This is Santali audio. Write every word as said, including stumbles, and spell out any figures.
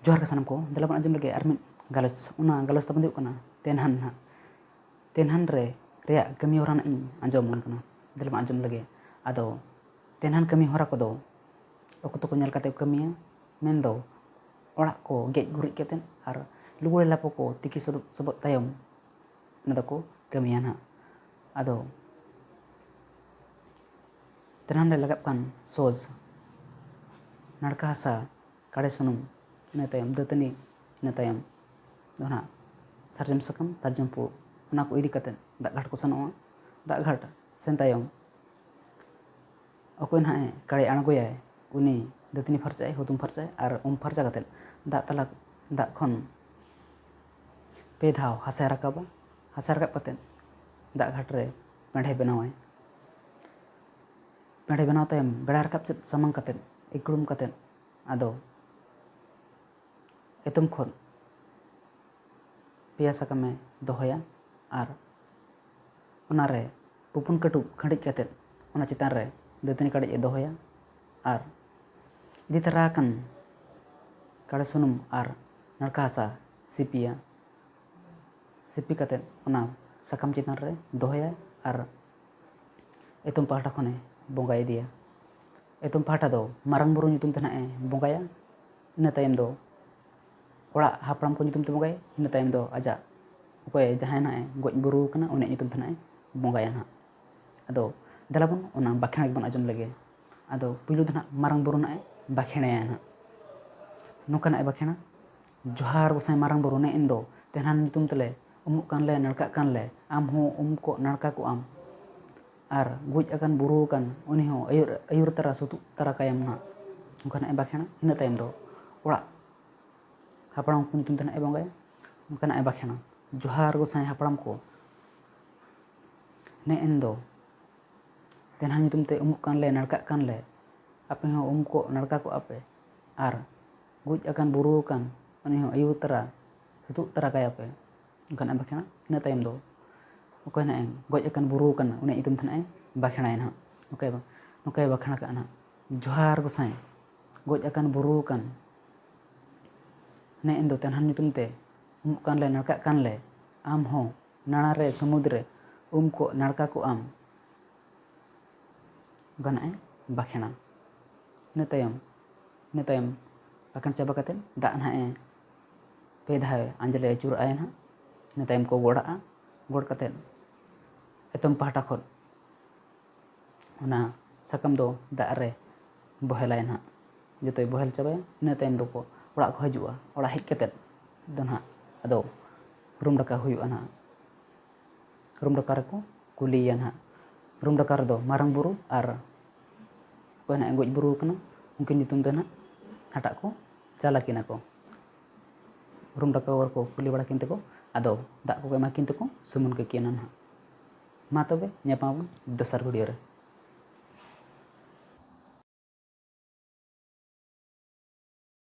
ᱡᱚᱦᱟᱨ ᱜᱮ ᱥᱟᱱᱟᱢ ᱠᱚ᱾ ᱫᱮᱞᱟ ᱵᱚᱱ ᱟᱸᱡᱚᱢ ᱞᱮᱜᱮ ᱟᱨ ᱢᱤᱫ ᱜᱟᱞᱚᱪ᱾ ᱚᱱᱟ ᱜᱟᱞᱚᱪ ᱛᱟᱵᱚᱱ ᱫᱚ ᱦᱩᱭᱩᱜ ᱠᱟᱱᱟ ᱛᱮᱱᱦᱟᱱ ᱱᱟᱦᱟᱜ᱾ ᱛᱮᱱᱦᱟᱱ ᱨᱮ ᱨᱮᱭᱟᱜ ᱠᱟᱹᱢᱤ ᱦᱚᱨᱟ ᱱᱟᱜ ᱤᱧ ᱟᱸᱡᱚᱢ ᱟᱵᱚᱱ ᱠᱟᱱᱟ᱾ ᱫᱮᱞᱟ ᱵᱚᱱ ᱟᱸᱡᱚᱢ ᱞᱮᱜᱮ᱾ ᱟᱫᱚ ᱛᱮᱱᱦᱟᱱ ᱠᱟᱹᱢᱤ ᱦᱚᱨᱟ ᱠᱚᱫᱚ ᱚᱠᱛᱚ ᱠᱚ ᱧᱮᱞ ᱠᱟᱛᱮ ᱠᱚ ᱠᱟᱹᱢᱤᱭᱟ᱾ ᱢᱮᱱᱫᱚ ᱚᱲᱟᱜ ᱠᱚ ᱜᱮᱡ ᱜᱩᱨᱤᱡ ᱠᱟᱛᱮᱫ ᱟᱨ ᱞᱩᱜᱽᱲᱤ ᱞᱟᱯᱚ ᱠᱚ ᱛᱤᱠᱤ ᱥᱚᱵᱚᱫ, ᱥᱚᱵᱚᱫ ᱛᱟᱭᱚᱢ ᱚᱱᱟ ᱫᱚᱠᱚ ᱠᱟᱹᱢᱤᱭᱟ ᱱᱟᱦᱟᱜ᱾ ᱟᱫᱚ ᱛᱮᱱᱦᱟᱱ ᱨᱮ ᱞᱟᱜᱟᱜ ᱠᱟᱱ ᱥᱚᱡᱽ, ᱱᱟᱲᱠᱟ ᱦᱟᱥᱟ, ᱠᱟᱲᱮ ᱥᱩᱱᱩᱢ, ᱤᱱᱟᱹ ᱛᱟᱭᱚᱢ ᱫᱟᱹᱛᱟᱹᱱᱤ, ᱤᱱᱟᱹ ᱛᱟᱭᱚᱢ ᱫᱚ ᱱᱟᱦᱟᱜ ᱥᱟᱨᱡᱚᱢ ᱥᱟᱠᱟᱢ, ᱥᱟᱨᱡᱚᱢ ᱯᱷᱩᱲᱩᱜ, ᱚᱱᱟ ᱠᱚ ᱤᱫᱤ ᱠᱟᱛᱮᱫ ᱫᱟᱜ ᱜᱷᱟᱴ ᱠᱚ ᱥᱮᱱᱚᱜᱼᱟ᱾ ᱫᱟᱜ ᱜᱷᱟᱴ ᱥᱮᱱ ᱛᱟᱭᱚᱢ ᱚᱠᱚᱭ ᱱᱟᱦᱟᱜ ᱮ ᱠᱟᱲᱮ ᱟᱬᱜᱚᱭᱟᱭ, ᱩᱱᱤ ᱫᱟᱹᱛᱟᱹᱱᱤ ᱯᱷᱟᱨᱪᱟᱜᱼᱟᱭ, ᱦᱩᱛᱩᱢ ᱯᱷᱟᱨᱪᱟᱜᱼᱟᱭ ᱟᱨ ᱩᱢ ᱯᱷᱟᱨᱪᱟ ᱠᱟᱛᱮᱫ ᱫᱟᱜ ᱛᱟᱞᱟ, ᱫᱟᱜ ᱠᱷᱚᱱ ᱯᱮ ᱫᱷᱟᱣ ᱦᱟᱥᱟᱭ ᱨᱟᱠᱟᱵᱟ᱾ ᱦᱟᱥᱟ ᱨᱟᱠᱟᱵ ᱠᱟᱛᱮᱫ ᱫᱟᱜ ᱜᱷᱟᱴ ᱨᱮ ᱯᱮᱸᱰᱷᱮ ᱵᱮᱱᱟᱣᱟᱭ᱾ ᱯᱮᱸᱰᱷᱮ ᱵᱮᱱᱟᱣ ᱛᱟᱭᱚᱢ ᱵᱮᱲᱟ ᱨᱟᱠᱟᱵ ᱥᱮᱫ ᱥᱟᱢᱟᱝ ᱠᱟᱛᱮᱫ, ᱤᱠᱲᱩᱢ ᱠᱟᱛᱮᱫ, ᱟᱫᱚ ᱮᱛᱚᱢ ᱠᱷᱚᱱ ᱯᱮᱭᱟ ᱥᱟᱠᱟᱢᱮ ᱫᱚᱦᱚᱭᱟ ᱟᱨ ᱚᱱᱟᱨᱮ ᱯᱩᱯᱩᱱ ᱠᱟᱹᱴᱩᱵ ᱠᱷᱟᱹᱰᱤᱡ ᱠᱟᱛᱮᱫ ᱚᱱᱟ ᱪᱮᱛᱟᱱ ᱨᱮ ᱫᱟᱹᱛᱟᱹᱱᱤ ᱠᱟᱰᱮᱡ ᱮ ᱫᱚᱦᱚᱭᱟ ᱟᱨ ᱤᱫᱤ ᱛᱟᱨᱟ ᱟᱠᱟᱱ ᱠᱟᱲᱮ ᱥᱩᱱᱩᱢ ᱟᱨ ᱱᱟᱲᱠᱟ ᱦᱟᱥᱟ ᱥᱤᱯᱤᱭᱟ᱾ ᱥᱤᱯᱤ ᱠᱟᱛᱮᱫ ᱚᱱᱟ ᱥᱟᱠᱟᱢ ᱪᱮᱛᱟᱱ ᱨᱮ ᱫᱚᱦᱚᱭᱟᱭ ᱟᱨ ᱮᱛᱚᱢ ᱯᱟᱦᱴᱟ ᱠᱷᱚᱱᱮ ᱵᱚᱸᱜᱟ ᱤᱫᱤᱭᱟ᱾ ᱮᱛᱚᱢ ᱯᱟᱦᱴᱟ ᱫᱚ ᱢᱟᱨᱟᱝ ᱵᱩᱨᱩ ᱧᱩᱛᱩᱢ ᱛᱮ ᱱᱟᱦᱟᱜ ᱮ ᱵᱚᱸᱜᱟᱭᱟ᱾ ᱤᱱᱟᱹ ᱛᱟᱭᱚᱢ ᱫᱚ ᱚᱲᱟᱜ ᱦᱟᱯᱲᱟᱢ ᱠᱚ ᱧᱩᱛᱩᱢ ᱛᱮ ᱵᱚᱸᱜᱟᱭᱟ᱾ ᱤᱱᱟᱹ ᱛᱟᱭᱚᱢ ᱫᱚ ᱟᱡᱟᱜ ᱚᱠᱚᱭ ᱡᱟᱦᱟᱸᱭ ᱱᱟᱦᱟᱜ ᱮ ᱜᱚᱡ ᱵᱩᱨᱩ ᱟᱠᱟᱱᱟ, ᱩᱱᱤᱭᱟᱜ ᱧᱩᱛᱩᱢ ᱛᱮ ᱱᱟᱦᱟᱜ ᱮ ᱵᱚᱸᱜᱟᱭᱟ ᱱᱟᱦᱟᱜ᱾ ᱟᱫᱚ ᱫᱮᱞᱟ ᱵᱚᱱ ᱚᱱᱟ ᱵᱟᱠᱷᱮᱬ ᱜᱮᱵᱚᱱ ᱟᱸᱡᱚᱢ ᱞᱮᱜᱮ᱾ ᱟᱫᱚ ᱯᱩᱭᱞᱩ ᱫᱚ ᱱᱟᱦᱟᱜ ᱢᱟᱨᱟᱝ ᱵᱩᱨᱩ ᱱᱟᱦᱟᱜ ᱮ ᱵᱟᱠᱷᱮᱬᱟᱭᱟ ᱱᱟᱦᱟᱜ᱾ ᱱᱚᱝᱠᱟ ᱱᱟᱦᱟᱜ ᱮ ᱵᱟᱠᱷᱮᱬᱟ, ᱡᱚᱦᱟᱨ ᱜᱚᱸᱥᱟᱭ ᱢᱟᱨᱟᱝ ᱵᱩᱨᱩ, ᱱᱮ ᱮᱱ ᱫᱚ ᱛᱮᱱᱦᱟᱱ ᱧᱩᱛᱩᱢ ᱛᱮᱞᱮ ᱩᱢᱩᱜ ᱠᱟᱱ ᱞᱮ, ᱱᱟᱲᱠᱟᱜ ᱠᱟᱱ ᱞᱮ, ᱟᱢ ᱦᱚᱸ ᱩᱢ ᱠᱚᱜ ᱱᱟᱲᱠᱟ ᱠᱚᱜ ᱟᱢ᱾ ᱟᱨ ᱜᱚᱡ ᱟᱠᱟᱱ ᱵᱩᱨᱩ ᱟᱠᱟᱱ ᱩᱱᱤ ᱦᱚᱸ ᱟᱹᱭᱩᱨ, ᱟᱹᱭᱩᱨ ᱛᱟᱨᱟ ᱥᱩᱛᱩᱜ ᱛᱟᱨᱟ ᱠᱟᱭᱟᱢ ᱱᱟᱦᱟᱜ᱾ ᱚᱱᱠᱟ ᱱᱟᱦᱟᱜ ᱮ ᱵᱟᱠᱷᱮᱬᱟ᱾ ᱤᱱᱟᱹ ᱛᱟᱭᱚᱢ ᱫᱚ ᱚᱲᱟᱜ ᱦᱟᱯᱲᱟᱢ ᱠᱚ ᱧᱩᱛᱩᱢ ᱛᱮ ᱱᱟᱦᱟᱜ ᱮ ᱵᱚᱸᱜᱟᱭᱟ᱾ ᱚᱱᱠᱟ ᱱᱟᱦᱟᱜ ᱮ ᱵᱟᱠᱷᱮᱬᱟ, ᱡᱚᱦᱟᱨ ᱜᱚᱸᱥᱟᱭ ᱦᱟᱯᱲᱟᱢ ᱠᱚ, ᱱᱮ ᱮᱱ ᱫᱚ ᱛᱮᱱᱦᱟᱱ ᱧᱩᱛᱩᱢ ᱛᱮ ᱩᱢᱩᱜ ᱠᱟᱱ ᱞᱮ, ᱱᱟᱲᱠᱟᱜ ᱠᱟᱱ ᱞᱮ, ᱟᱯᱮ ᱦᱚᱸ ᱩᱢ ᱠᱚᱜ ᱱᱟᱲᱠᱟ ᱠᱚᱜ ᱟᱯᱮ, ᱟᱨ ᱜᱚᱡ ᱟᱠᱟᱱ ᱵᱩᱨᱩ ᱟᱠᱟᱱ ᱩᱱᱤ ᱦᱚᱸ ᱟᱹᱭᱩᱨ ᱛᱟᱨᱟ ᱥᱩᱛᱩᱜ ᱛᱟᱨᱟ ᱠᱟᱭᱟ ᱯᱮ᱾ ᱚᱱᱠᱟᱱᱟᱜ ᱮ ᱵᱟᱠᱷᱮᱬᱟ᱾ ᱤᱱᱟᱹ ᱛᱟᱭᱚᱢ ᱫᱚ ᱚᱠᱚᱭ ᱱᱟᱦᱟᱜ ᱮ ᱜᱚᱡ ᱟᱠᱟᱱ ᱵᱩᱨᱩ ᱟᱠᱟᱱ ᱩᱱᱤᱭᱟᱜ ᱧᱩᱛᱩᱢ ᱛᱮ ᱱᱟᱦᱟᱜ ᱮ ᱵᱟᱠᱷᱮᱬᱟᱭᱟ ᱱᱟᱦᱟᱜ᱾ ᱱᱚᱝᱠᱟ ᱮ, ᱱᱚᱝᱠᱟ ᱮ ᱵᱟᱠᱷᱮᱬᱟ ᱠᱟᱜᱼᱟ ᱱᱟᱦᱟᱜ, ᱡᱚᱦᱟᱨ ᱜᱚᱸᱥᱟᱭ, ᱜᱚᱡ ᱟᱠᱟᱱ ᱵᱩᱨᱩ ᱟᱠᱟᱱ ᱱᱮ ᱤᱧ ᱫᱚ ᱛᱮᱱᱦᱟᱱ ᱧᱩᱛᱩᱢ ᱛᱮ ᱩᱢᱩᱜ ᱠᱟᱱ ᱞᱮ ᱱᱟᱲᱠᱟᱜ ᱠᱟᱱ ᱞᱮ, ᱟᱢ ᱦᱚᱸ ᱱᱟᱲᱟ ᱨᱮ ᱥᱩᱢᱩᱫ ᱨᱮ ᱩᱢ ᱠᱚᱜ ᱱᱟᱲᱠᱟ ᱠᱚᱜ ᱟᱢ᱾ ᱚᱱᱠᱟᱱᱟᱜ ᱮ ᱵᱟᱠᱷᱮᱬᱟ᱾ ᱤᱱᱟᱹ ᱛᱟᱭᱚᱢ ᱤᱱᱟᱹ ᱛᱟᱭᱚᱢ ᱵᱟᱠᱷᱮᱬ ᱪᱟᱵᱟ ᱠᱟᱛᱮᱫ ᱫᱟᱜ ᱱᱟᱦᱟᱜ ᱮ ᱯᱮ ᱫᱷᱟᱣ ᱮ ᱟᱸᱡᱽᱞᱮ ᱟᱹᱪᱩᱨᱟᱜᱼᱟᱭ ᱱᱟᱦᱟᱜ᱾ ᱤᱱᱟᱹ ᱛᱟᱭᱚᱢ ᱠᱚ ᱜᱚᱲᱟᱜᱼᱟ᱾ ᱜᱚᱲ ᱠᱟᱛᱮᱫ ᱮᱛᱚᱢ ᱯᱟᱦᱴᱟ ᱠᱷᱚᱱ ᱚᱱᱟ ᱥᱟᱠᱟᱢ ᱫᱚ ᱫᱟᱜ ᱨᱮ ᱵᱚᱦᱮᱞᱟᱭ ᱱᱟᱦᱟᱜ᱾ ᱡᱚᱛᱚᱭ ᱵᱚᱦᱮᱞ ᱪᱟᱵᱟᱭᱟ᱾ ᱤᱱᱟᱹ ᱛᱟᱭᱚᱢ ᱫᱚᱠᱚ ᱚᱲᱟᱜ ᱠᱚ ᱦᱤᱡᱩᱜᱼᱟ᱾ ᱚᱲᱟᱜ ᱦᱮᱡ ᱠᱟᱛᱮᱫ ᱫᱚ ᱱᱟᱦᱟᱜ ᱟᱫᱚ ᱨᱩᱢ ᱰᱟᱠᱟᱣ ᱦᱩᱭᱩᱜᱼᱟ ᱱᱟᱦᱟᱜ᱾ ᱨᱩᱢ ᱰᱟᱠᱟᱣ ᱨᱮᱠᱚ ᱠᱩᱞᱤᱭᱮᱭᱟ ᱱᱟᱦᱟᱜ᱾ ᱨᱩᱢ ᱰᱟᱠᱟᱣ ᱨᱮᱫᱚ ᱢᱟᱨᱟᱝ ᱵᱩᱨᱩ ᱟᱨ ᱚᱠᱚᱭ ᱱᱟᱦᱟᱜ ᱮ ᱜᱚᱡ ᱵᱩᱨᱩ ᱟᱠᱟᱱᱟ, ᱩᱱᱠᱤᱱ ᱧᱩᱛᱩᱢ ᱛᱮ ᱱᱟᱦᱟᱜ ᱦᱟᱴᱟᱜ ᱠᱚ ᱪᱟᱞ ᱟᱹᱠᱤᱱᱟ ᱠᱚ᱾ ᱨᱩᱢ ᱰᱟᱠᱟᱣ ᱨᱮᱠᱚ ᱠᱩᱞᱤ ᱵᱟᱲᱟ ᱠᱤᱱ ᱛᱮᱠᱚ ᱟᱫᱚ ᱫᱟᱜ ᱠᱚᱠᱚ ᱮᱢᱟ ᱠᱤᱱ ᱛᱮᱠᱚ ᱥᱩᱢᱟᱹᱱ ᱠᱟᱹᱠᱤᱭᱟᱱᱟ ᱱᱟᱦᱟᱜ᱾ ᱢᱟ ᱛᱚᱵᱮ ᱧᱟᱯᱟᱢ ᱟᱵᱚᱱ ᱫᱚᱥᱟᱨ video ᱨᱮ᱾